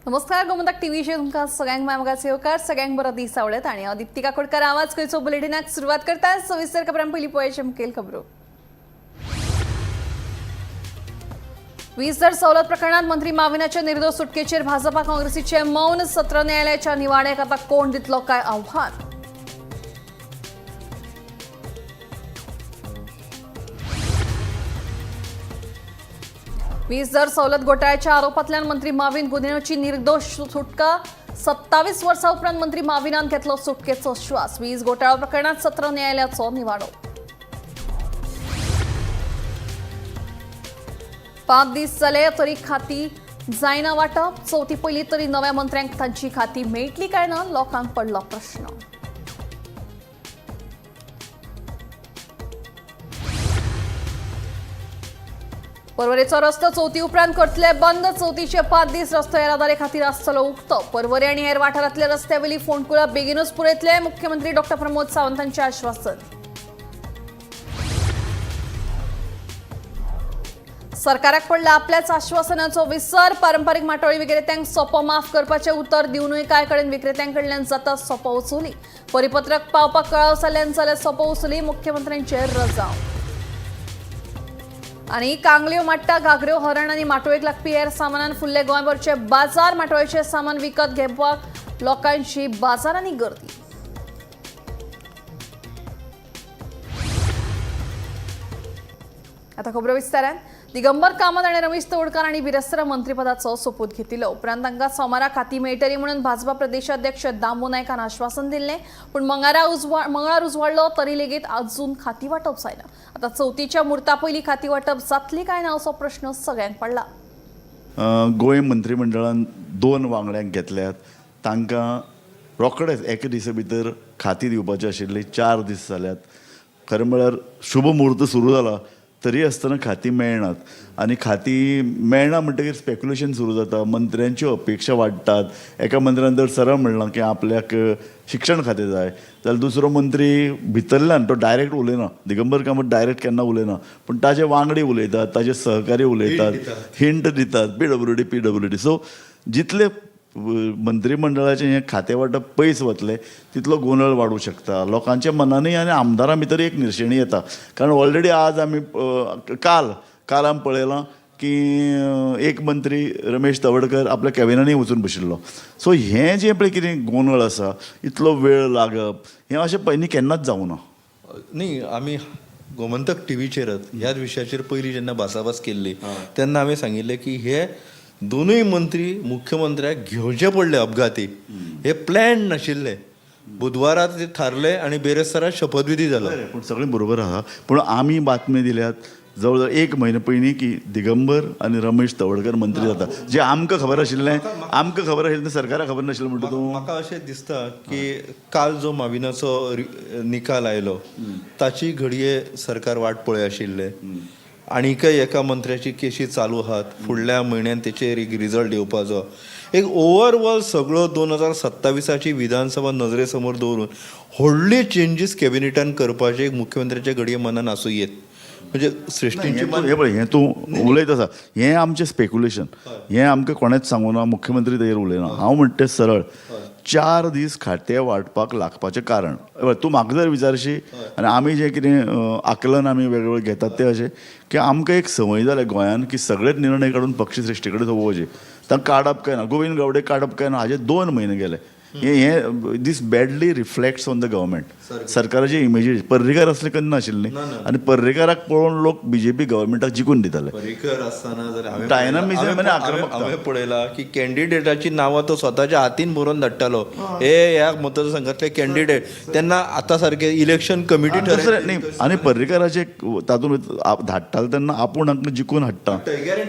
नमस्कार, गोमंतक टीव्हीचेर तुमकां सगळ्यांक माय येवकार. सगळ्यांक बरो दीस आवडत आणि हांव दीप्ती काकोडकर आवाज खंयचो बुलेटिनाक सुरवात करता. सविस्तर खबरां पयलीं पळयाचे मुखेल खबरो. वीज दर सवलत प्रकरणात मंत्री माविनाच्या निर्दोष सुटकेचेर भाजपा काँग्रेसीचे मौन. सत्र न्यायालयाच्या निवाड्याक आता कोण दितलो काय आव्हान? वीज दर सवलत घोटाळ्याच्या आरोपांतल्यान मंत्री माविन गुदिन्होची निर्दोष सुटका. 27 वर्सां उपरांत मंत्री माविनान घेतलो सुटकेचो श्वास. वीज घोटाळो प्रकरणात सत्र न्यायालयाचो निवाडो. 5 दीस जाले तरी खाती जायना वाटप. चवथी पयली तरी नव्या मंत्र्यांक तांची खाती मेळटली काय ना, लोकांक पडलो प्रश्न. पर्वरेचो रस्तो चवथी उपरांत करतले बंद. चवथीचे 5 दीस रस्तो येरादारी खातीर आसतलो उक्तो. पर्वरे आनी हेर वाठारांतल्या रस्त्यावेली फोंडकुलां बेगीनूच पुरयतले, मुख्यमंत्री डॉक्टर प्रमोद सावंत हांचे आश्वासन. सरकाराक पडला आपल्याच आश्वासनाचो विसर. पारंपारीक माटोळी विक्रेत्यांक सोपो माफ करपाचें उतर दिवनूय कांय कडेन विक्रेत्यांकडल्यान जाता सोपो वसुली. परिपत्रक पावपाक कळाव जाल्ल्यान जाल्यार सोपो वसुली, मुख्यमंत्र्यांचेर रजांव. आणि कांगल्यो, माट्टा, घागऱ्यो, हरण आनी माटोळेक लागपी हेर सामानान फुल्ले गोंयभरचे बाजार. माटोळेचे सामान विकत घेवपाक लोकांची बाजारांनी गर्दी. आता खबरो विस्तारान. दिगंबर कामत आनी रमेश तवडकार हांणी बिरेस्तारा मंत्रीपदाचो सोपूत घेतिल्लो. उपरांत तांकां सोमारा खाती मेळटली म्हणून भाजपा प्रदेशाध्यक्ष दामू नायकान आश्वासन दिल्लें. पूण मंगळार उजवाडलो तरी लेगीत अजून खाती वांटप जायना. आता चवथीच्या मुर्ता पयलीं खाती वांटप जातली काय ना, असो प्रश्न सगळ्यांक पडला. गोंय मंत्रीमंडळान 2 वांगड्यांक घेतल्यात. तांकां रोखडेच एका दिसा भितर खाती दिवपाची आशिल्ली. 4 दीस जाल्यात. खरें म्हळ्यार शुभ मुहूर्त सुरू जाला तरी आसतना खाती मेळनात आनी खाती मेळना म्हणटकीर स्पेक्युलेशन सुरू जाता. मंत्र्यांच्यो अपेक्षा वाडटात. एका मंत्र्यान जर सरळ म्हणलां की आपल्याक शिक्षण खातें जाय जाल्यार दुसरो मंत्री भितरल्यान तो डायरेक्ट उलयना. दिगंबर कामत डायरेक्ट केन्ना उलयना, पूण ताजे वांगडी उलयतात, ताजे सहकारी उलयतात, हिंट दितात, पीडब्ल्यूडी पीडब्ल्यूडी. सो जितले मंत्रिमंडळाचें हें खातें वांटप पयस वतलें तितलो गोंदळ वाडूं शकता लोकांच्या मनानूय आनी आमदारां भितर एक निर्शेणी येता. कारण ऑलरेडी आज आमी काल काल आमी पळयलां की एक मंत्री रमेश तवडकर आपल्या कॅबिनांनी वचून बशिल्लो. सो हें जें पळय कितें गोंदळ आसा, इतलो वेळ लागप हें अशें पयलीं केन्नाच जावं ना. न्ही, आमी गोमंतक टीव्हीचेरच ह्याच विशयाचेर पयलीं जेन्ना भासाभास केल्ली तेन्ना हांवें सांगिल्लें की हे दोनूय मंत्री मुख्यमंत्र्याक घेवचे पडले अपघाती. हे प्लॅन नाशिल्ले. बुधवारा ते थारले आनी बेरेस्तारा शपथविधी जालो. पूण सगळें बरोबर आसा, पूण आमी बातमी दिल्यात जवळ जवळ एक म्हयनो पयलीं की दिगंबर आनी रमेश तवडकर मंत्री जाता, जे आमकां खबर आशिल्लें. आमकां खबर आशिल्लें, सरकाराक खबर नाशिल्लें म्हणटा तूं. म्हाका अशें दिसता की काल जो माविनाचो निकाल आयलो ताची घडये सरकार वाट पळय आशिल्लें. आनीकय एका मंत्र्याची केशी चालू आहात. फुडल्या म्हयन्यान तेचेर एक रिजल्ट येवपाचो. एक ओवरऑल सगळो 2027ची विधानसभा नजरे समोर दवरून व्हडले चेंजीस कॅबिनेटान करपाचे एक मुख्यमंत्र्याच्या घडये मनान आसूं येत. म्हणजे श्रेश्ठींची हें पळय, हें तूं उलयत आसा हें आमचें स्पेक्युलेशन. हें आमकां कोणेंच सांगूं ना, मुख्यमंत्री तेजेर उलयना. हांव म्हणटा तें सरळ, 4 दीस खातें वांटपाक लागपाचें कारण पळय, तूं म्हाका जर विचारशी आनी आमी जें कितें आकलन आमी वेगवेगळे घेतात तें अशें की आमकां एक संवय जाल्या गोंयान की सगळेच निर्णय काडून पक्षश्रेश्ठी कडेन सोंपोवचे. तांकां काडप काय ना, गोविंद गावडे काडप काय ना, हाजे 2 म्हयने गेले. हें हें this badly reflects on the government. सरकाराची इमेजीस. पर्रीकार असले केन्ना नाशिल्ली आनी पर्रीकाराक पळोवन लोक बीजेपी गव्हर्मेंटाक जिखून दिताले. पर्रीकर आसतना जर हांवें डायनामिझम आनी आक्रमकता. हांवें पळयला की कॅन्डिडेटाची नांवां तो स्वताच्या हातीन बरोवन धाडटालो, हे ह्या मतदारसंघातले कॅन्डिडेट. तेन्ना आतां सारके इलेक्शन कमिटी दुसरें न्ही, आनी पर्रीकाराचे तातूंत धाडटाले तेन्ना आपूण हांकां जिखून हाडटा,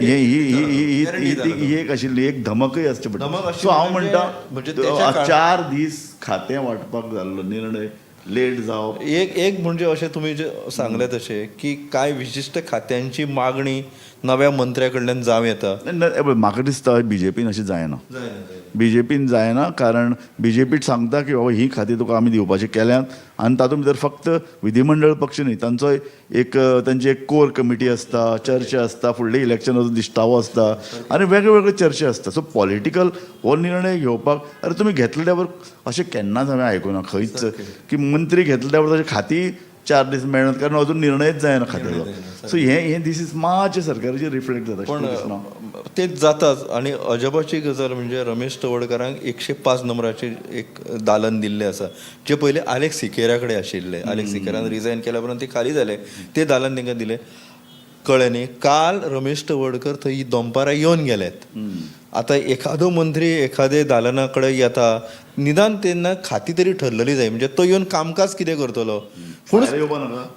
ही ही ही एक आशिल्ली एक धमकय आसची पडटा. सो हांव म्हणटा 4 दीस खातें वांटपाक जाल्लो निर्णय लेट जावप. एक एक म्हणजे अशें तुमी जे सांगलें तशें की कांय विशिश्ट खात्यांची मागणी नव्या मंत्र्या कडल्यान जावं येता. म्हाका दिसता बीजेपीन अशें जायना, बीजेपीन जायना, कारण बीजेपी सांगता की बाबा ही खातीं तुका आमी दिवपाची केल्यात आनी तातूंत भितर फक्त विधिमंडळ पक्ष न्ही, तांचो एक तांची एक कोर कमिटी आसता, चर्चा आसता, फुडले इलेक्शनाचो दिश्टावो आसता आनी वेगळे वेगळे चर्चा आसता. सो पॉलिटिकल हो निर्णय घेवपाक अरे तुमी घेतले त्यावर अशें केन्नाच हांवें आयकुना खंयच की मंत्री घेतले त्यावर ताचे खातीं 4 दीस मेळनात, कारण अजून निर्णयच जायना खात्याचो. सो हें हें दीस is मातशें सरकाराचेर रिफ्लेक्ट जाता पण तेच जाताच. आनी अजबाची गजाल म्हणजे रमेश तवडकारांक 105 नंबराचेर एक दालन दिल्लें आसा, जे पयलीं आलेक्स सिकेरा कडेन आशिल्लें. आलेक्स सिकेरान रिजायन केल्या उपरांत ते खाली जाले, ते दालन तांकां दिलें. कळ्ळें न्ही, काल रमेश तवडकर थंय दनपारां येवन गेलेत. आतां एखादो मंत्री एखादे दालना कडेन येता, निदान तेन्ना खाती तरी ठरलेली जाय, म्हणजे तो येवन कामकाज कितें करतलो. पूण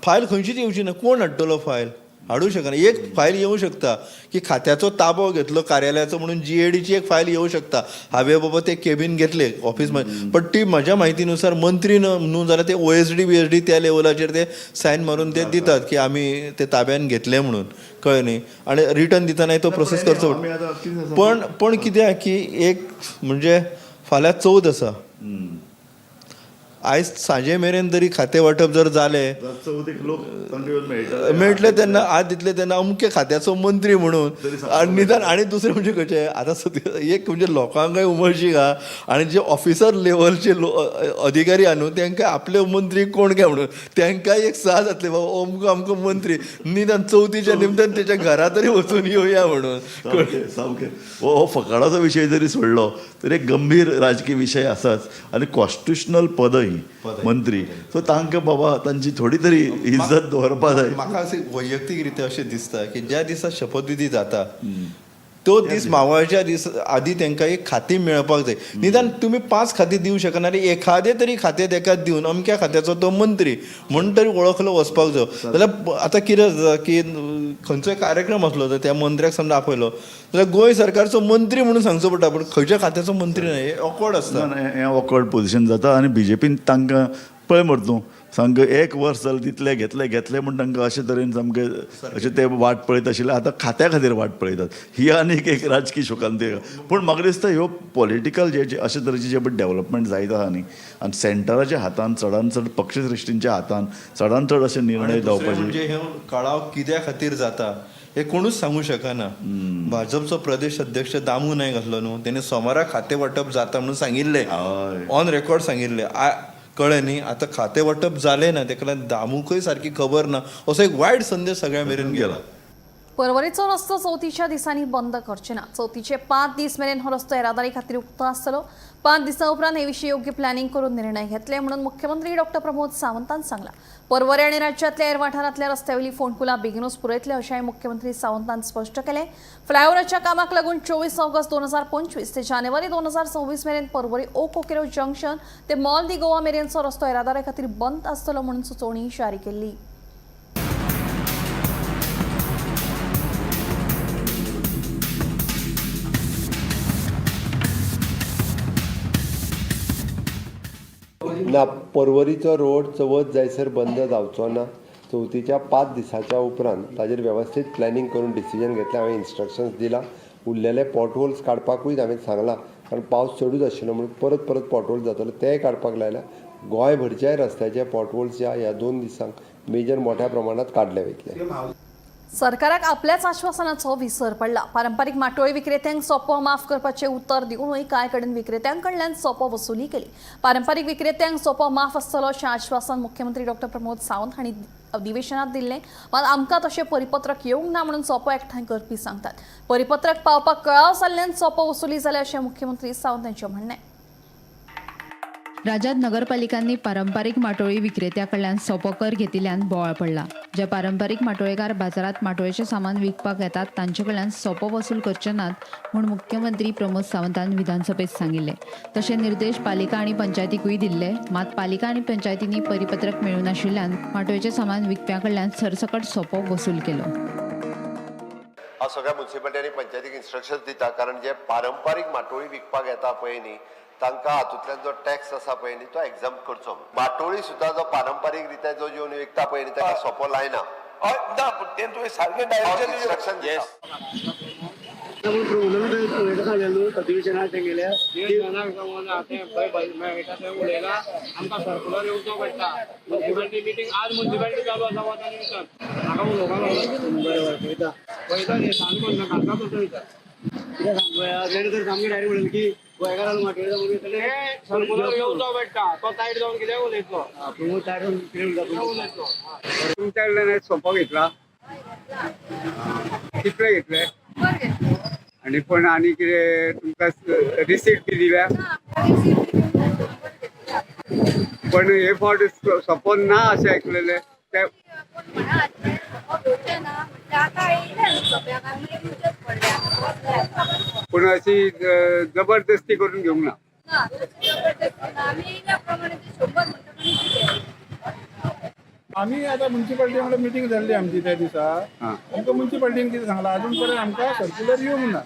फायल खंयचीच येवची ना, कोण हाडटलो फायल, हाडूं शकना. एक फायल येवं शकता की खात्याचो ताबो घेतलो कार्यालयाचो म्हणून जीएडीची एक फायल येवं शकता, हांवें बाबा ते केबीन घेतले ऑफिस, पण ती म्हज्या म्हायतीनुसार मंत्री न्हू जाल्यार ते ओएसडी बीएसडी त्या लेवलाचेर ते सायन मारून ते दितात की आमी ते ताब्यान घेतले म्हणून. कळ्ळें न्ही, आनी रिटर्न दितनाय तो प्रोसेस करचो. पण पण कितें की एक म्हणजे फाल्यां 14 आसा, आयज सांजे मेरेन तरी खातें वांटप जर जालें मेळटले तेन्ना आज दितले तेन्ना अमके खात्याचो मंत्री म्हणून. आनी निदान आनी दुसरें म्हणजे खंयचें आतां एक म्हणजे लोकांकय उमळशीक आहा आनी जे ऑफिसर लेवलचे अधिकारी आहा न्हू तांकां आपले मंत्री कोण काय म्हणून तांकांय एक साह जातले, बाबा अमको अमको मंत्री, निदान चवथीच्या निमतान तेच्या घरा तरी वचून येवया म्हणून. सामकें हो फकाणाचो विशय जरी सोडलो तरी एक गंभीर राजकीय विशय आसाच आनी कॉन्स्टिट्युशनल पद ही मंत्री, सो तांकां बाबा तांची थोडी तरी इज्जत दवरपा जाय. म्हाका अशें वैयक्तीक रित्या अशें दिसता की ज्या दिसा शपथविधी जाता तो दीस मावळच्या दीस आदी तांकां एक खातीं मेळपाक जाय. निदान तुमी 5 खातीं दिवं शकना जाल्यार एखादें तरी खातें ताका दिवन अमक्या खात्याचो तो मंत्री म्हूण तरी वळखलो वचपाक जायो. जाल्यार आतां कितें जाता की खंयचोय कार्यक्रम आसलो तर त्या मंत्र्याक समजा आपयलो जाल्यार गोंय सरकारचो मंत्री म्हणून सांगचो पडटा, पूण खंयच्या खात्याचो मंत्री न्हय, हें ऑकवर्ड आसता. हें ऑकवर्ड पोझिशन जाता आनी बीजेपीन तांकां पळय मरे तूं सामकें 1 वर्स जालें तितलें घेतलें घेतलें म्हूण तांकां अशे तरेन सामकें अशें ते वाट पळयत आशिल्ले, आतां खात्या खातीर वाट पळयतात. ही आनीक एक राजकीय शोकांतिका. पूण म्हाका दिसता ह्यो पॉलिटिकल जे अशे तरेचे जे डेवलपमेंट जायत आहा न्ही, आनी सेंटराच्या हातान चडान चड पक्षश्रेश्ठींच्या हातान चडान चड अशे निर्णय जावपाचे. म्हणजे हे कळाव कित्या खातीर जाता हे कोणूच सांगू शकना. भाजपचो प्रदेश अध्यक्ष दामू नायक आसलो न्हू, तेणे सोमारा खातें वांटप जाता म्हणून सांगिल्लें, ऑन रेकॉर्ड सांगिल्लें. कळ्ळें न्ही, आतां खातें वांटप जालें ना, तेका लागून दामूकय सारकी खबर ना, असो एक वायट संदेश सगळ्या मेरेन गेला. परवरीचो रस्तो चवथीच्या दिसांनी बंद करचे ना. चवथीचे 5 दीस मेरेन हो रस्तो येरादारी खातीर उक्तो आसतलो. 5 दिसां उपरांत हे विशीं योग्य प्लॅनिंग करून निर्णय घेतले म्हणून मुख्यमंत्री डॉक्टर प्रमोद सावंतान सांगला. परवरी आनी राज्यातल्या हेर वाठारांतल्या रस्त्यावेली फोंडकुलां बेगीनूच पुरयतले अशेंय मुख्यमंत्री सावंतान स्पश्ट केलें. फ्लायओव्हराच्या कामाक लागून 24 ऑगस्ट 2025 ते जानेवारी 2026 मेरेन परवरी ओक कोकेरो जंक्शन ते मॉल दी गोवा मेरेनचो रस्तो येरादारी खातीर बंद आसतलो म्हणून सुचोवणी जारी केल्ली. ना, परवरीचो रोड चवथ जायसर बंद जावचो ना. चवथीच्या 5 दिसाच्या उपरांत ताजेर वेवस्थीत प्लॅनिंग करून डिसिजन घेतलें. हांवें इन्स्ट्रक्शन्स दिला. उरलेले पॉटहोल्स काडपाकूय हांवें सांगलां, कारण पावस चडूच आशिल्लो म्हणून परत परत पॉटहोल्स जाताले, तेय काडपाक लायल्या. गोंयभरच्याय रस्त्याचे पॉटहोल्स ह्या 2 दिसांक मेजर मोठ्या प्रमाणात काडले वयतले. सरकाराक आपल्याच आश्वासनाचो विसर पडला. पारंपारीक माटोळी विक्रेत्यांक सोपो माफ करपाचें उतर दिवनूय कांय कडेन विक्रेत्यांकडल्यान सोपो वसुली केली. पारंपारीक विक्रेत्यांक सोपो माफ आसतलो अशें आश्वासन मुख्यमंत्री डॉक्टर प्रमोद सावंत हांणी अधिवेशनात दिल्लें. मात आमकां तशें परिपत्रक येवंक ना म्हणून सोपो एकठांय करपी सांगतात. परिपत्रक पावपाक कळाव जाल्ल्यान सोपो वसुली जाल्या अशें मुख्यमंत्री सावंत हांचें म्हणणें. राज्यात नगरपालिकांनी पारंपारिक माटोळी विक्रेत्याकडल्यान सोपो कर घेतिल्ल्यान बोवाळ पडला. जे पारंपारिक माटोळेकार बाजारात माटोळेचे सामान विकपाक येतात तांचे कडल्यान सोपो वसूल करचे नात म्हूण मुख्यमंत्री प्रमोद सावंतान विधानसभेत सांगिल्ले. तशे निर्देश पालिका आनी पंचायतीकूय दिल्ले. मात पालिका आनी पंचायतींनी परिपत्रक मेळूं नाशिल्ल्यान माटोळेचे सामान विकप्या कडल्यान सरसकट सोपो वसूल केलो. हांव सगळ्या मुन्सिपालिटी आनी पंचायतीक इन्स्ट्रक्शन्स दिता, कारण जे पारंपारीक माटोळी विकपाक येता पळय न्ही, तांकां हातूंतल्यान जो टॅक्स आसा पळय न्ही तो एग्जाम करचो. माटोळी सुद्दां जो पारंपारीक रित्या जो येवन विकता पळय न्ही ताका सोपो लायना. हय ना, पूण तें तुवें सारकें डायरेक्शन इन्स्ट्रक्शन येस. आमकां सर्कुलर येवचो पडटा. म्युन्सिपालिटी मिटींग आज, म्युन्सिपालिटी चालू आसा, वता आनी विचार म्हाका उलोवपाक. बरें पळयता पळयता न्ही, सांग नाका तसो विचार. कितें सांगू, तर सामकें डायरेक्ट म्हणलें की गोंयकारांक माटोळेचो सर्कुलर येवचो पडटा. तो तायट जावन कितें उलयतलो, तायट जावन कितें उलयतलो. तुमच्या कडल्यान सोपो घेतला? कितले घेतले आणि पण आणि कितें तुमकां रिसीट बी दिल्या? पण हे फावट सोपो ना अशें आयकलेलें ते. पूण अशी जबरदस्ती करून घेवंक ना. आमी आतां मुन्सिपालिटी वांगडा मिटींग जाल्ली आमची त्या दिसा. आमकां मुन्सिपालिटीन कितें सांगलां, अजून पर्यंत आमकां सर्क्युलर येवंक ना,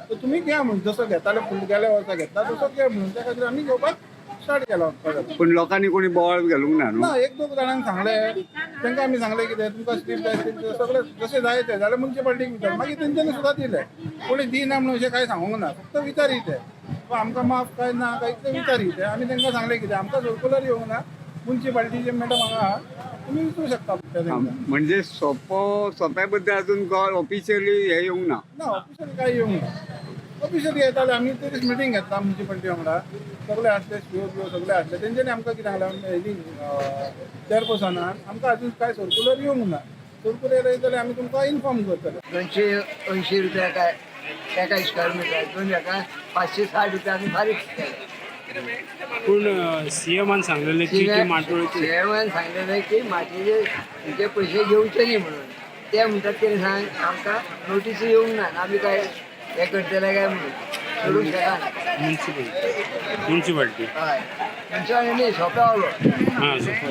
तर तुमी घ्या म्हणून, जसो घेताले फुल गेल्या वर्सा घेतला तसो घ्या म्हणून. त्या खातीर आमी घेवपाक स्टार्ट केला वचपाक. पूण लोकांनी कोणी बोवाळ घालूंक ना न्हू? ना, एक दोग जाणांक सांगलें, तांकां आमी सांगलें कितें तुमकां स्लीप जाय, स्लीप जाय, सगळें जशें जाय तें जाल्यार मुन्सिपालिटीक विचार. मागीर तेंच्यांनी सुद्दां दिलें. कोणी दिना म्हणून अशें कांय सांगूंक ना, फक्त विचारी ते आमकां माफ काय ना काय इतलें विचारी ते. आमी तांकां सांगलें कितें आमकां सर्कुलर येवंक ना, मुन्सिपालिटीचे मॅडम हांगा आहा, तुमी विचारूं शकता तांकां. म्हणजे सोपो सोप्या बद्दल अजून ऑफिशियली हे येवंक ना? ना, ऑफिशियली काय येवंक ना. ऑफिशियली येताले आमी ते दीस मिटींग घेतला मुन्सिपालिटी वांगडा, सगळे आसले, सीओ बिओ सगळे आसले. तेंच्यांनी आमकां कितें सांगलें, हेजी चेअरपर्सनान, आमकां अजून काय सर्कुलर येवंक ना, सर्कुलर येयलें जाल्यार आमी तुमकां इन्फॉर्म करतले. 280 रुपया काय एका स्क्वेअर मिटर, दोन एका 560 रुपया आमी फारीक केले. पूण सीएमान सांगलेलें की ती माटोळेची सीएमान सांगलेलें की मातयेचे तुमचे पयशे घेवचे न्ही म्हणून. ते म्हणटात कितें सांग, आमकां नोटीस येवंक ना, आमी काय हें करतले काय म्हणून सोडूंक शकना. म्युन्सिपालिटी म्युन्सिपालिटी हय, तुमच्या न्ही सोंपें वालो. हां, सोपो.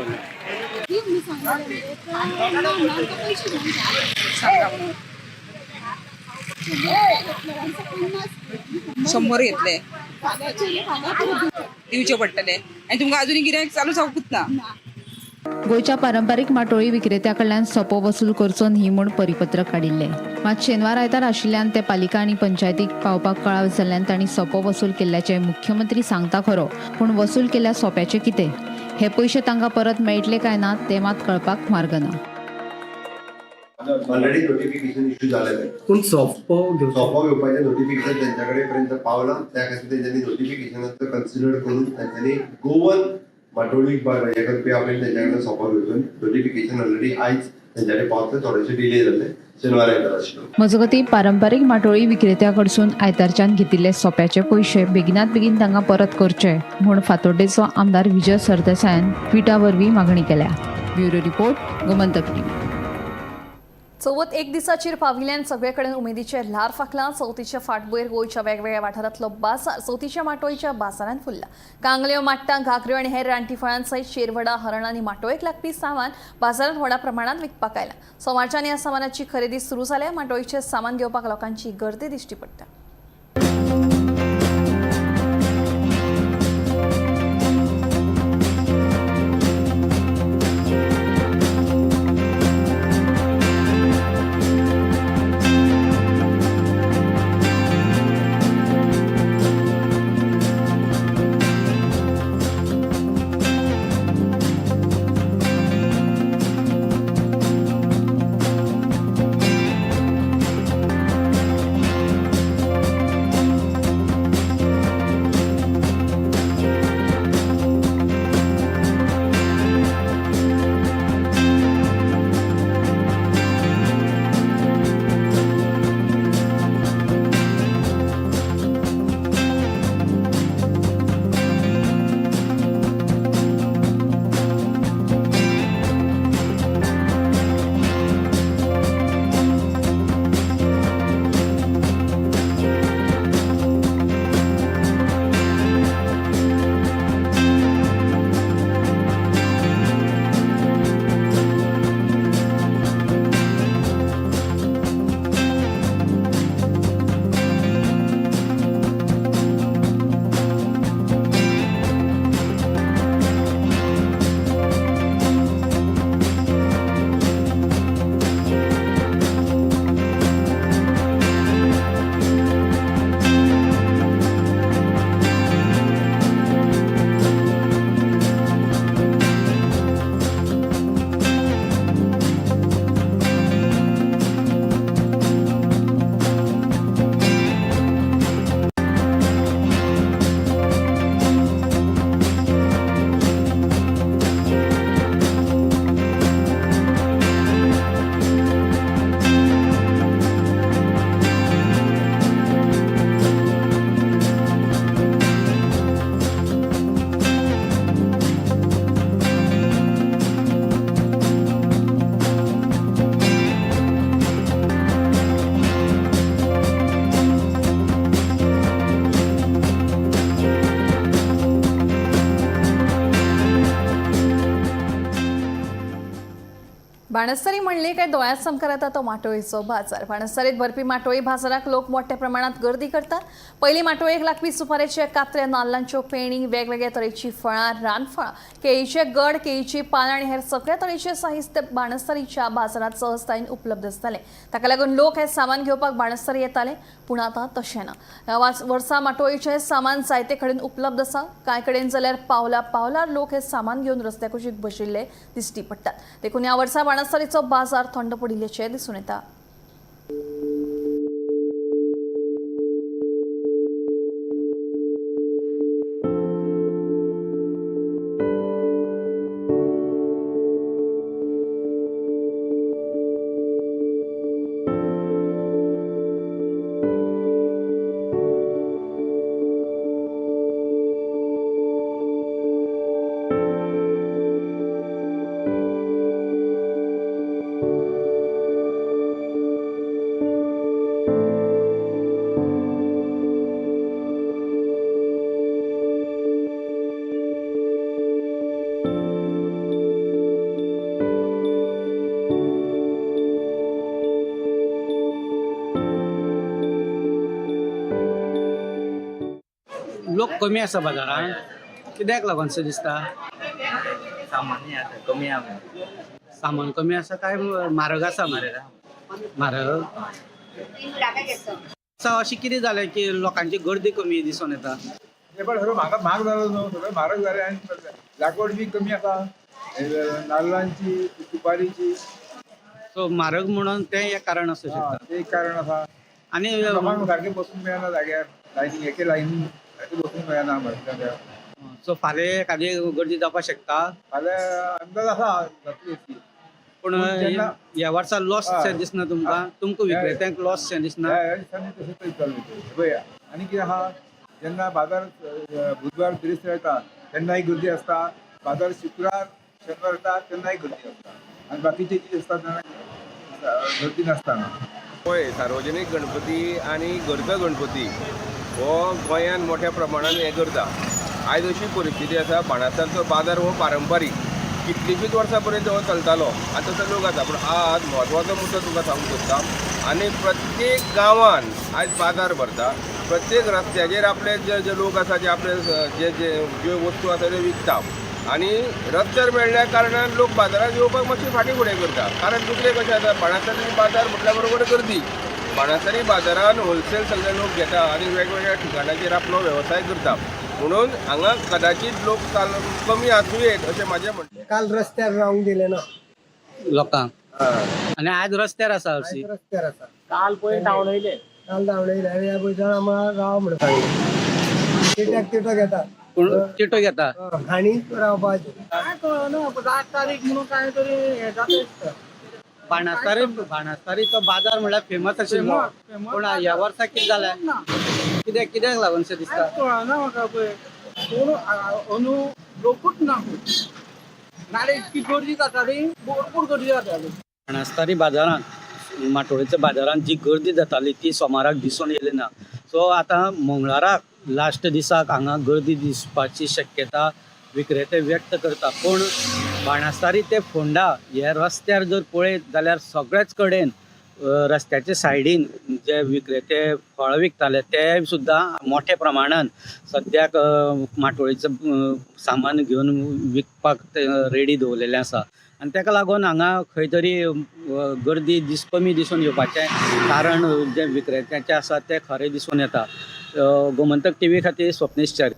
शंबर घेतले, दिवचे पडटले आनी तुमकां अजून गिरायक चालू जावकूच ना. गोंयच्या पारंपारीक माटोळी विक्रेत्या कडल्यान सोपो वसूल करचो न्ही म्हूण परिपत्रक काडिल्लें. मात शेनवार आयतार आशिल्ल्यान ते पालिका आनी पंचायतीक पावपाक कळाव जाल्ल्यान तांणी सोपो वसूल केल्ल्याचें मुख्यमंत्री सांगता खरो, पूण वसूल केल्ल्या सोप्याचें कितें? हे पयशे तांकां परत मेळटले काय ना ते मात कळपाक मार्ग ना. ऑलरेडी नोटिफिकेशन इश्यू जालेलें. पूण सोपो घेवचो सोपो घेवपाचें नोटिफिकेशन तेंच्या कडेन पर्यंत पावलां. त्या खातीर तेंच्यांनी नोटिफिकेशनाचो कन्सिडर करून तेंच्यांनी गोवन माटोळी हे करपी आपणे तेंच्या कडेन सोपो घेवन नोटिफिकेशन ऑलरेडी आयज तेंच्या कडेन पावतलें. थोडेशे डिले जाल्ले, शेनवार आयतार आशिल्लो. मजगतीं, पारंपारीक माटोळी विक्रेत्या कडसून आयतारच्यान घेतिल्ले सोप्याचे पयशे बेगिनात बेगीन तांकां परत करचे म्हूण फातोड्डेचो आमदार विजय सरदेसायान ट्विटा वरवीं मागणी केल्या. Bureau report, Gomantak TV. चवथ एक दिसाचेर पाविल्ल्यान सगळे कडेन उमेदीचें ल्हार फांकलां. चवथीच्या फाटभुंयेर गोंयच्या वेगवेगळ्या वाठारांतलो बाजार चवथीच्या माटोळीच्या बाजारांत फुल्ला. कांगल्यो, माट्टां, घागऱ्यो आनी हेर रानटी फळां सयत शेरवडां, हरणां आनी माटोळेक लागपी सामान बाजारांत व्हडा प्रमाणांत विकपाक आयलां. सोमारच्यान ह्या सामानाची खरेदी सुरू जाल्या. माटोळीचें सामान घेवपाक लोकांची गर्दी दिश्टी पडटा. बाणस्तारी म्हणले काय दोळ्यात सामकार येता तो माटोळीचो बाजार. बाणस्तारीत भरपी माटोळी बाजाराक लोक मोठ्या प्रमाणात गर्दी करतात. पयलीं माटोळेक लागपी सुपारेचे कात्रे, नाल्लांच्यो पेणी, वेगवेगळ्या तरेची फळां, रानफळां, केळीचे गड, केळीची पानां आनी हेर सगळ्या तरेचे साहित्य बाणस्तारीच्या बाजारात सहजतायेन उपलब्ध आसताले. ताका लागून लोक हे सामान घेवपाक बाणस्तारी येताले, पूण आतां तशें ना. ह्या वर्सा माटोळीचें सामान जायते कडेन उपलब्ध आसा. कांय कडेन जाल्यार पावला पावलार लोक हे सामान घेवन रस्त्या कुशीक बशिल्ले दिश्टी पडटात. देखून ह्या वर्सा बाणस्तारीचो बाजार थंड पडिल्ल्याचें दिसून येता. लोक कमी आसा बाजारान, कित्याक लागून शें दिसता? सामान्य आसा, कमी आसा. सामान कमी आसा काय म्हारग आसा? म्हारग आसा. अशें कितें जालें की लोकांची गर्दी कमी दिसून येता? पण सगळं म्हाका म्हाग जालो न्हू, सगळें म्हारग जालें आनी लागवड बी कमी आसा नाल्लांची, सुपारीची. सो म्हारग म्हणून तें एक कारण आसूं शकता. तें एक कारण आसा. आनी लोकांक सारकें बसूंक मेळना जाग्यार, लायनी एके लायनी सारकें बसूंक मेळना जाग्यार. सो फाल्यां एखादी गर्दी जावपाक शकता. फाल्यां अंदाज आसा जातली इतली. पूण जेन्ना ह्या वर्सा लॉस शें दिसना तुमकां? तुमकां विक्रेत्यांक लॉस शें दिसना? ह्या दिसांनी तशें तरी चल्लें तें. पळय आनी कितें आहा, जेन्ना बाजार बुधवार बिरेस्तार येता तेन्नाय गर्दी आसता, बाजार शुक्रार शेनवार येता तेन्नाय गर्दी आसता, आनी बाकीचे दीस आसता तेन्ना गर्दी नासता. पळय, सार्वजनीक गणपती आनी घरचो गणपती हो गोंयांत मोठ्या प्रमाणान हें करता. आयज अशी परिस्थिती आसा, बाणस्तारचो बाजार हो पारंपारीक कितलींशींच वर्सां पर्यंत हो चलतालो, आतां तो लोक आसा. पूण आज म्हत्वाचो मुद्दो तुका सांगूंक सोदता, आनी प्रत्येक गांवान आयज बाजार भरता, प्रत्येक रस्त्याचेर आपले जे जे लोक आसा, जे आपले जे जे ज्यो वस्तू आसा त्यो विकता, आनी रस्त्यार मेळ्ळ्या कारणान लोक बाजारात येवपाक मातशी फाटीं फुडें करता. कारण दुसरें कशें आसा, बाणस्तारी बाजार म्हटल्या बरोबर गर्दी. बाणस्तारी बाजारान होलसेल सगळे लोक घेता आनी वेगवेगळ्या ठिकाणाचेर आपलो वेवसाय करता, म्हणून हांगा कदाचीत लोक काल कमी आसूं येत अशें म्हाजें म्हणणें. काल रस्त्यार रावंक दिलें ना लोकांक, आनी आज रस्त्यार आसा हरशीं. रस्त्यार आसा. काल पळय धांवडयले, काल धांवडयले आनी ह्या पयशान आमकां राव म्हणून सांगलें. तिट्याक तिटो घेता, पूण तिटो घेता, घाणी रावपाचें काय कळना. 8 तारीख म्हणून काय तरी हें जाता दिसता. बाणस्तारी बाणस्तारीचो बाजार म्हणल्यार फेमस आशिल्लो, पूण ह्या वर्सा कितें जालें? कित्याक कित्याक लागून शें दिसता? कळना म्हाका पळय, कोण अंदू लोकूच ना, नाल्यार इतकी गर्दी जाताली, भरपूर गर्दी जाताली. बाणस्तारी बाजारांत, माटोळेच्या बाजारांत जी गर्दी जाताली ती सोमाराक दिसून येयली ना. सो आतां मंगळाराक लास्ट दिसाक हांगा गर्दी दिसपाची शक्यता विक्रेते व्यक्त करता. पूण बाणस्तारी ते फोंडा हे रस्त्यार जर पळयत जाल्यार सगळेच कडेन रस्त्याच्या सायडीन जे विक्रेते फळां विकताले ते सुद्दां मोठ्या प्रमाणान सद्याक माटोळेचें सामान घेवन विकपाक ते रेडी दवरलेलें आसा. आनी ताका लागून हांगा खंय तरी गर्दी कमी दिसून येवपाचें कारण जे विक्रेत्यांचें आसा तें खरें दिसून येता. गोमंतक टीव्ही खातीर स्वप्नेश च्यारी.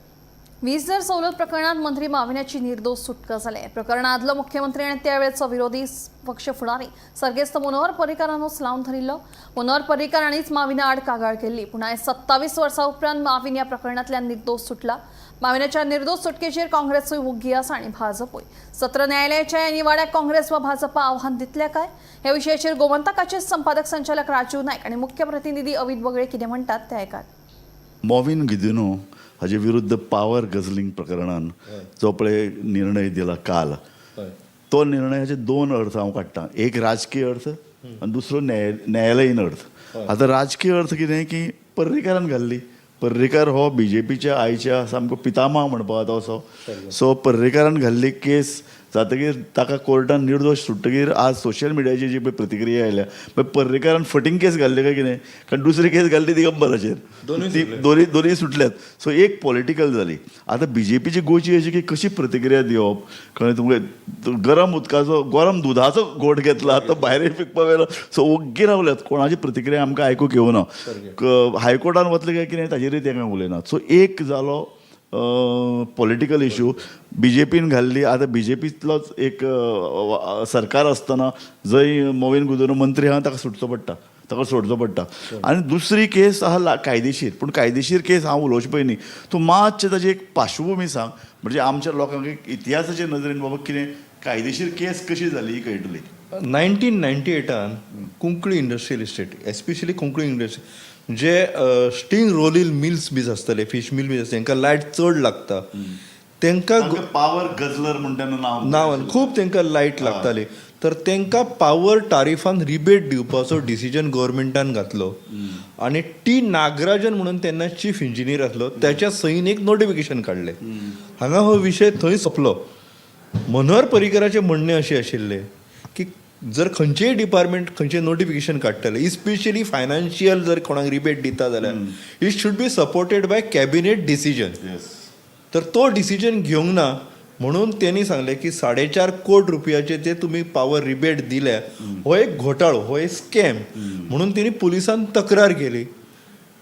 वीज दर सवलत प्रकरणात मंत्री माविनाची निर्दोष सुटका जाली. प्रकरणांतलो मुख्यमंत्री आणि त्यावेळचो विरोधी पक्ष फुडारी सर्गेस्त मनोहर पर्रीकारानूच लावन धरिल्लो. मनोहर पर्रीकार हांणीच माविना आड कागाळ केल्ली, पूण आयज 27 वर्सां उपरांत माविन ह्या प्रकरणांतल्यान निर्दोष सुटला. माविनाच्या निर्दोष सुटकेचेर काँग्रेसूय वोग्गी आसा आनी भाजपूय. सत्र न्यायालयाच्या ह्या निवाड्याक काँग्रेस वा भाजपा आव्हान दितले काय? ह्या विशयाचेर गोमंतकाचे संपादक संचालक राजीव नायक आनी मुख्य प्रतिनिधी अमित बगळे कितें म्हणटात ते आयकात. मॉविन गुदिन्हो हाजे विरुद्ध पावर गझलिंग प्रकरणान जो पळय निर्णय दिला काल, तो निर्णयाचे दोन अर्थ हांव काडटा. एक राजकीय अर्थ आनी दुसरो न्यायालयीन अर्थ. आतां राजकीय अर्थ कितें की पर्रीकारान घाल्ली, पर्रीकार हो बीजेपीच्या आयच्या सामको पितामह म्हणपा जाता असो. सो पर्रीकारान घाल्ली केस जातकीर ताका कोर्टान निर्दोश सुट्टकीर आज सोशल मिडियाची जी पळय प्रतिक्रिया आयल्या, मागीर पर्रीकारान फटींग केस घाल्ली काय कितें, कारण दुसरी केस घाल्ली दिगंबराचेर, ती दोनूय दोनूय सुटल्यात. सो एक पॉलिटिकल जाली. आतां बीजेपीची गोची अशी की कशी प्रतिक्रिया दिवप, कळ्ळें तुमकां? गरम उदकाचो, गरम दुदाचो घोट घेतला, तो भायर पिकपा वेलो. सो ओग्गी रावल्यात, कोणाची प्रतिक्रिया आमकां आयकूंक येवना. हायकोर्टान वतले काय कितें ताजेरूय ते कांय उलयनात. सो एक जालो पॉलिटिकल इशू, बीजेपीन घाल्ली. आतां बीजेपींतलोच एक सरकार आसतना जंय मोविन गुदिन्हो मंत्री आहा, ताका सुटचो पडटा, ताका सोडचो पडटा. आनी दुसरी केस आहा कायदेशीर, पूण कायदेशीर केस हांव उलोवचे पयलीं तूं मातशें ताजी एक पार्श्वभुमी सांग, म्हणजे आमच्या लोकांक एक इतिहासाचे नदरेन बाबा कितें कायदेशीर केस कशी जाली ही कळटली. 1998आन Cuncolim industrial estate, especially Cuncolim industry, जे स्टींग रोलील मिल्स बी आसतले, फिश मिल बी आसतले, तांकां लायट चड लागता, तांकां पावर गजलर म्हणटा तेन्ना नांव नांवान खूब तांकां लायट लागताली. तर तांकां पावर टारिफान रिबेट दिवपाचो डिसिजन गव्हर्मेंटान घातलो आनी टी नागराजन म्हणून तेन्ना चीफ इंजिनियर आसलो, त्याच्या सहीन एक नोटिफिकेशन काडलें. हांगा हो विशय थंय सोंपलो. मनोहर पर्रीकराचें म्हणणें अशें आशिल्लें की जर खंयचेय डिपार्टमेंट खंयचें नोटिफिकेशन काडटलें, इस्पेशली फायनान्शियल जर कोणाक रिबेट दिता जाल्यार it should be supported by cabinet decision. तर तो डिसिजन घेवंक ना म्हणून तेणी सांगलें की 4.5 कोट रुपयाचे जे तुमी पावर रिबेट दिल्या हो एक घोटाळो, हो एक स्कॅम म्हणून तेणी पुलिसान तक्रार केली.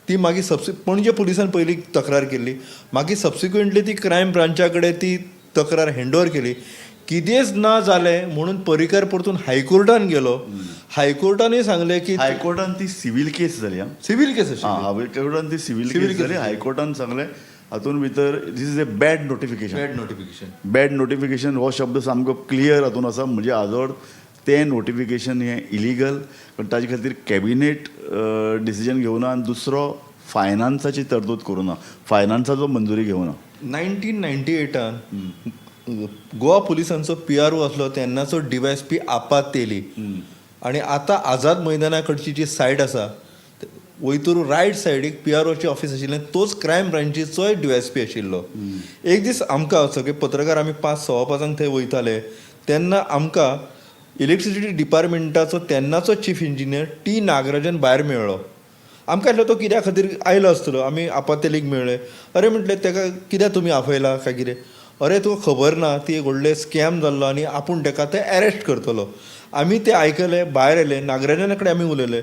ती मागीर पणजे पुलिसान पयली तक्रार केल्ली, मागीर सबसिक्वंटली ती क्रायम ब्रांचा कडेन ती तक्रार हँड ओवर केली. कितेंच ना जालें म्हणून पर्रीकार परतून हायकोर्टान गेलो. हायकोर्टानूय सांगलें की हायकोर्टान ती सिवील केस जाली. सिवील केस आशिल्ली. हायकोर्टान ती सिवील सिवील केस जाली. हायकोर्टान सांगलें हातून भितर this is a bad notification. Bad notification. Bad notification हो शब्द सामको क्लियर हातून आसा. म्हणजे आजोड तें नोटिफिकेशन हें इलिगल, पण ताजे खातीर कॅबिनेट डिसिजन घेवना आनी दुसरो फायनान्साची तरतूद करूं ना, फायनान्साचो मंजुरी घेवना. 1998आन गोवा पुलिसांचो पीआरओ आसलो तेन्नाचो डीवायएसपी आपा तेली आनी आतां आझाद मैदाना कडची जी सायड आसा वयतूर रायट सायडीक पीआरओचें ऑफिस आशिल्लें, तोच क्रायम ब्रांचीचोय डीवायएसपी आशिल्लो. एक दीस आमकां सगळे पत्रकार आमी 5, 5:15 थंय वयताले तेन्ना आमकां इलेक्ट्रिसिटी डिपार्टमेंटाचो तेन्नाचो चीफ इंजिनियर टी नागराजन भायर मेळ्ळो. आमकां दिसलें तो कित्या खातीर आयलो आसतलो. आमी आपातेलीक मेळ्ळे. अरे म्हटलें, तेका कित्याक तुमी आपयला काय कितें? अरे तुका खबर ना, ती एक व्हडलें स्कॅम जाल्लो आनी आपूण तेका ते एरेस्ट करतलो. आमी ते आयकले, भायर आयले, नागराजना कडेन आमी उलयले.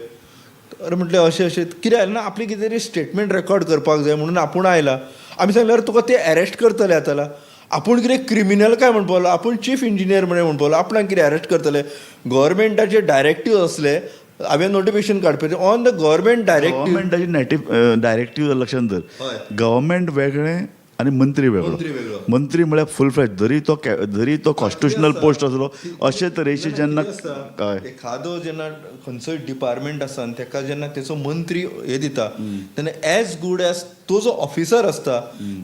अरे म्हटलें, अशें अशें कितें आयलें ना, आपली कितें तरी स्टेटमेंट रेकॉर्ड करपाक जाय म्हणून आपूण आयला. आमी सांगलें, अरे तुका ते एरेस्ट करतले आतां. आपूण कितें क्रिमिनल काय म्हणपाक लागलो, आपूण चीफ इंजिनियर म्हणून म्हणपाक लागलो, आपणाक कितें एरेस्ट करतले? गव्हर्मेंटाचे डायरेक्टीव आसले, हांवें नोटिफिकेशन काडपाचें on the government directive. गव्हर्मेंटाची directive लक्षांत धर. गव्हर्मेंट वेगळें आनी मंत्री वेगळो. मंत्री वेगळो. मंत्री म्हळ्यार फूल फ्लॅज, जरी तो कॉन्स्टिट्युशनल पोस्ट आसलो, अशे तरेचे जेन्ना हय. एखादो जेन्ना खंयचोय डिपार्टमेंट आसा आनी तेका जेन्ना तेचो मंत्री हे दिता तेन्ना एज गूड एज तो जो ऑफिसर आसता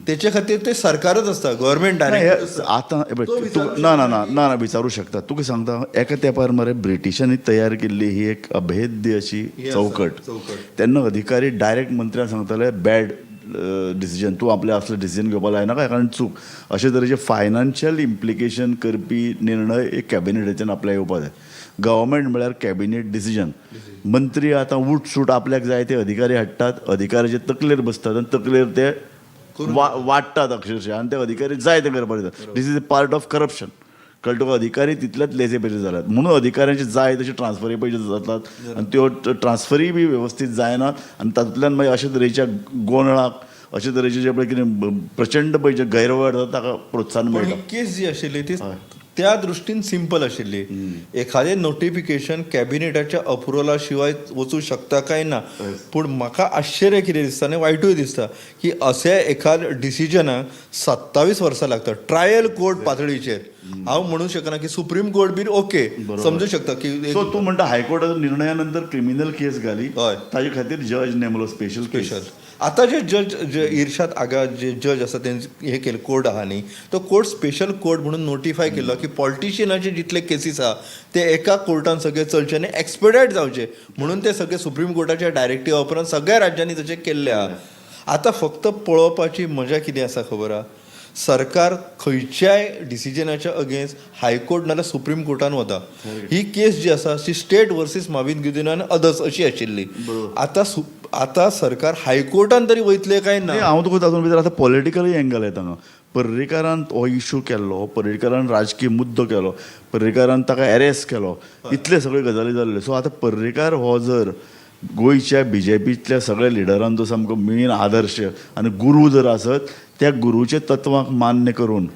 तेचे खातीर ते सरकारच आसता, गव्हर्मेंट नाही, डायरेक्ट. हे आतां हे पळय, तो तूं विचारू ना ना ना ना ना विचारू शकता. तुका सांगता, एका तेंपार मरे ब्रिटिशांनी तयार केल्ली ही एक अभेद्य अशी ही आसा, चौकट. चौकट. तेन्ना अधिकारी डायरेक्ट मंत्र्यांक सांगताले, बॅड डिसिजन, तूं आपलें असलें डिसिजन घेवपा लायनाका, कारण चूक. अशे तरेचे फायनान्शियल इम्प्लिकेशन करपी निर्णय एक कॅबिनेटाच्यान आपल्याक येवपा जाय. गव्हर्मेंट म्हळ्यार कॅबिनेट डिसिजन. मंत्री आतां उठसूट आपल्याक जाय ते अधिकारी हाडटात, अधिकाऱ्याचे तकलेर बसतात आनी तकलेर ते वाडटात अक्षरशः आनी ते अधिकारी जाय ते करपाक दितात. This is a part of corruption. कळ्ळें तुका? अधिकारी तितलेच लेजे पेजे जाल्यात म्हणून अधिकाऱ्यांचे जाय तशी ट्रान्सफरी पयशे जातात आनी त्यो ट्रान्सफरी बी वेवस्थीत जायनात आनी तातूंतल्यान मागीर अशे तरेच्या गोंदळाक, अशे तरेचे जे पळय कितें प्रचंड पळय जे गैरवेव्हार जाता ताका प्रोत्साहन पूण मेळटा. ही केस जी आशिल्ली ती त्या दृश्टीन सिंपल आशिल्ली. एखादें नोटिफिकेशन कॅबिनेटाच्या अप्रुवला शिवाय वचूं शकता काय ना. पूण म्हाका आश्चर्य कितें दिसता आनी वायटूय दिसता की अशे एखाद डिसिजनाक 27 वर्सां लागता ट्रायल कोर्ट पातळीचेर. हांव म्हणूं शकना की सुप्रीम कोर्ट बीन ओके समजू शकता की सो तूं म्हणटा हायकोर्टाच्या निर्णया नंतर क्रिमिनल केस घाली. हय. ताजे खातीर जज नेमलो स्पेशल. स्पेशल. आतां जे जज जे इर्शाद आगा जे जज आसा तेंचे हे केले कोर्ट आहा न्ही, तो कोर्ट स्पेशल कोर्ट म्हणून नोटिफाय केल्लो की पॉलिटिशियनाचे जितले केसीस आहा ते एका कोर्टान सगळे चलचे आनी एक्सपेडायट जावचे म्हणून. ते सगळे सुप्रीम कोर्टाच्या डायरेक्टिवा उपरांत सगळ्या राज्यांनी तशें केल्लें आहा. आतां फक्त पळोवपाची मजा कितें आसा खबर आहा? सरकार खंयच्याय डिसिजनाच्या अगेन्स्ट हायकोर्ट नाल्यार सुप्रीम कोर्टान वता. ही केस जी आसा ती स्टेट वर्सीस माविन गुदिन्हो आनी अदर्स अशी आशिल्ली. आतां आतां सरकार हायकोर्टान तरी वयतलें काय ना? हांव तुका तातूंत भितर आतां पॉलिटिकलय एंगल येता हांगा. पर्रीकारान हो इशू केल्लो, पर्रीकारान राजकीय मुद्दो केलो, पर्रीकारान ताका एरेस्ट केलो, इतले सगळे गजाली जाल्ल्यो. सो आतां पर्रीकार हो जर गोंयच्या बीजेपींतल्या सगळ्या लिडरांचो सामको मेन आदर्श आनी गुरू जर आसत, त्या गुरूच्या तत्वांक मान्य करून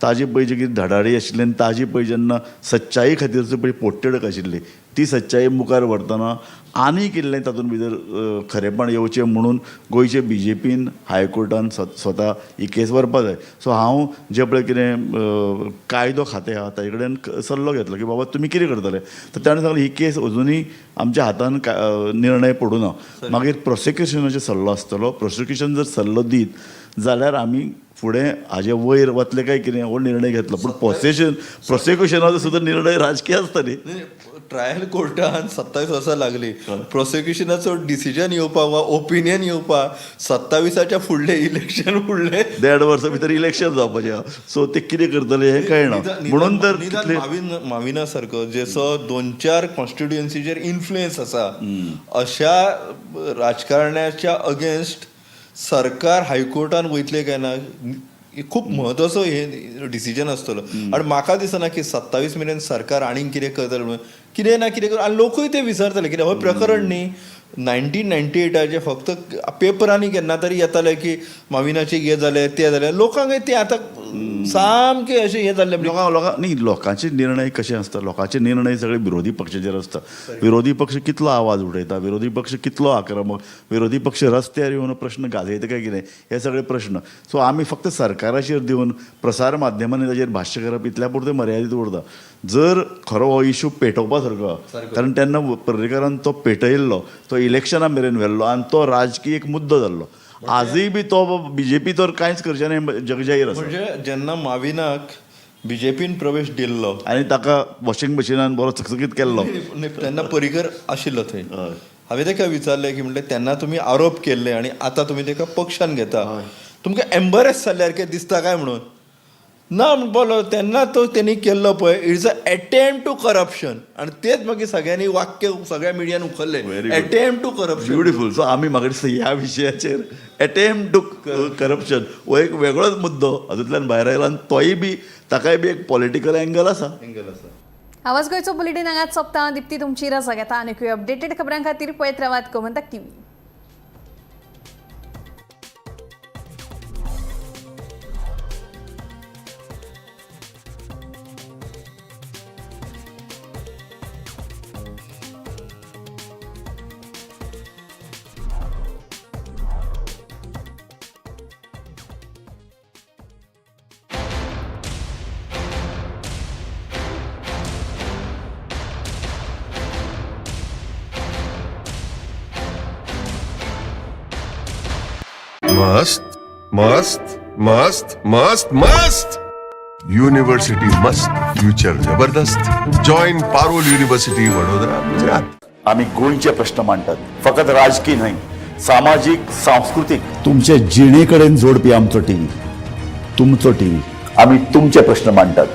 ताजी पळय जी कितें धडाडी आशिल्ली आनी ताजी पळय जेन्ना सच्चाई खातीरची पळय पोटतिडक आशिल्ली, ती सच्चाई मुखार व्हरतना आनीक इल्लें तातूंत भितर खरेपण येवचें म्हणून गोंयचे बीजेपीन हायकोर्टान स्वता ही केस व्हरपा जाय. सो हांव जे पळय कितें कायदो खातें आहा ताजे कडेन सल्लो घेतलो की बाबा तुमी कितें करतले, तर ताणें सांगलें ही केस अजुनूय आमच्या हातान निर्णय पडूं ना, मागीर प्रोसिक्युशनाचो सल्लो आसतलो, प्रोसिक्युशन जर सल्लो दीत जाल्यार आमी फुडें हाजे वयर वतले काय कितें हो निर्णय घेतलो. पूण प्रोसिक्युशनाचो सुद्दां निर्णय राजकीय आसता न्ही. ट्रायल कोर्टान 27 वर्सां लागली, प्रोसिक्युशनाचो डिसिजन येवपाक वा ओपिनियन येवपाक 27 फुडलें इलेक्शन फुडलें 1.5 वर्सां भितर इलेक्शन जावपाचें आहा. सो ते कितें करतले हें कळना. म्हणून तर माविना सारको जेचो 2-4 कॉन्स्टिट्युएन्सीचेर इन्फ्लुएन्स आसा, अशा राजकारण्याच्या अगेन्स्ट सरकार हायकोर्टान वयतलें काय ना, खूब म्हत्वाचो हे डिसिजन आसतलो. आनी म्हाका दिसना की 27 मेरेन सरकार आनीक कितें करतलें म्हणून, कितें ना कितें करून आनी लोकूय ते विसरतले. कित्याक हो प्रकरण न्ही 1998 फक्त पेपरांनी केन्ना तरी येतालें की माविनाचें हें जालें तें जालें, लोकांक तें आतां सामकें अशें हें जाल्लें. लोकां न्ही, लोकांचे निर्णय कशे आसता, लोकांचे निर्णय सगळे विरोधी पक्षाचेर आसता. विरोधी पक्ष कितलो आवाज उठयता, विरोधी पक्ष कितलो आक्रमक, विरोधी पक्ष रस्त्यार येवन प्रश्न गाजयता काय कितें, हे सगळे प्रश्न. सो आमी फक्त सरकाराचेर दिवन प्रसार माध्यमांनी ताजेर भाश्य करप इतल्या पुरतें मर्यादीत उरता. जर खरो हो इशू पेटोवपा सारको, कारण तेन्ना पर्रीकारान तो पेटयल्लो, तो इलेक्शना मेरेन व्हेल्लो आनी तो राजकीय एक मुद्दो जाल्लो. आजूय बी तो बीजेपी तर कांयच करचें ना जगजाहीर आसा. म्हणजे जेन्ना माविनाक बीजेपीन प्रवेश दिल्लो आनी ताका वॉशिंग मशिनान बरो चकचकीत केल्लो तेन्ना पर्रीकर आशिल्लो थंय. हांवें ताका विचारलें की म्हणलें तेन्ना तुमी आरोप केल्ले आनी आतां तुमी ताका पक्षान घेता, तुमकां एम्बरेस जाल्ल्या दिसता काय म्हणून? ना म्हणपालो तेन्ना तो तेणी केल्लो पळय it's a attempt to corruption. आनी तेच मागीर सगळ्यांनी वाक्य सगळ्या मिडियान उखल्लें, attempt to corruption. Beautiful. So आमी म्हाका दिसता ह्या विशयाचेर एटेम्प्ट टू करप्शन हो एक वेगळोच मुद्दो हातूंतल्यान भायर आयला आनी तोय बी ताकाय बी एक पॉलिटिकल एंगल आसा. आवाज गोंयचो बुलेटीन हांगाच सोंपता. दीप्ती तुमची रजा घेता. आनीकूय अपडेटेड खबरां खातीर पळयत रावात गोमंतक टीव्ही. मस्त मस्त मस्त मस्त मस्त युनिवर्सिटी मस्त, फ्युचर जबरदस्त. Join Parul university, Vadodara, Gujarat. आमी गोंयचे प्रश्न मांडटात, फकत राजकीय न्हय, सामाजीक, सांस्कृतीक, तुमचे जिणे कडेन जोडपी आमचो टीव्ही, तुमचो टीव्ही. आमी तुमचे प्रश्न मांडटात.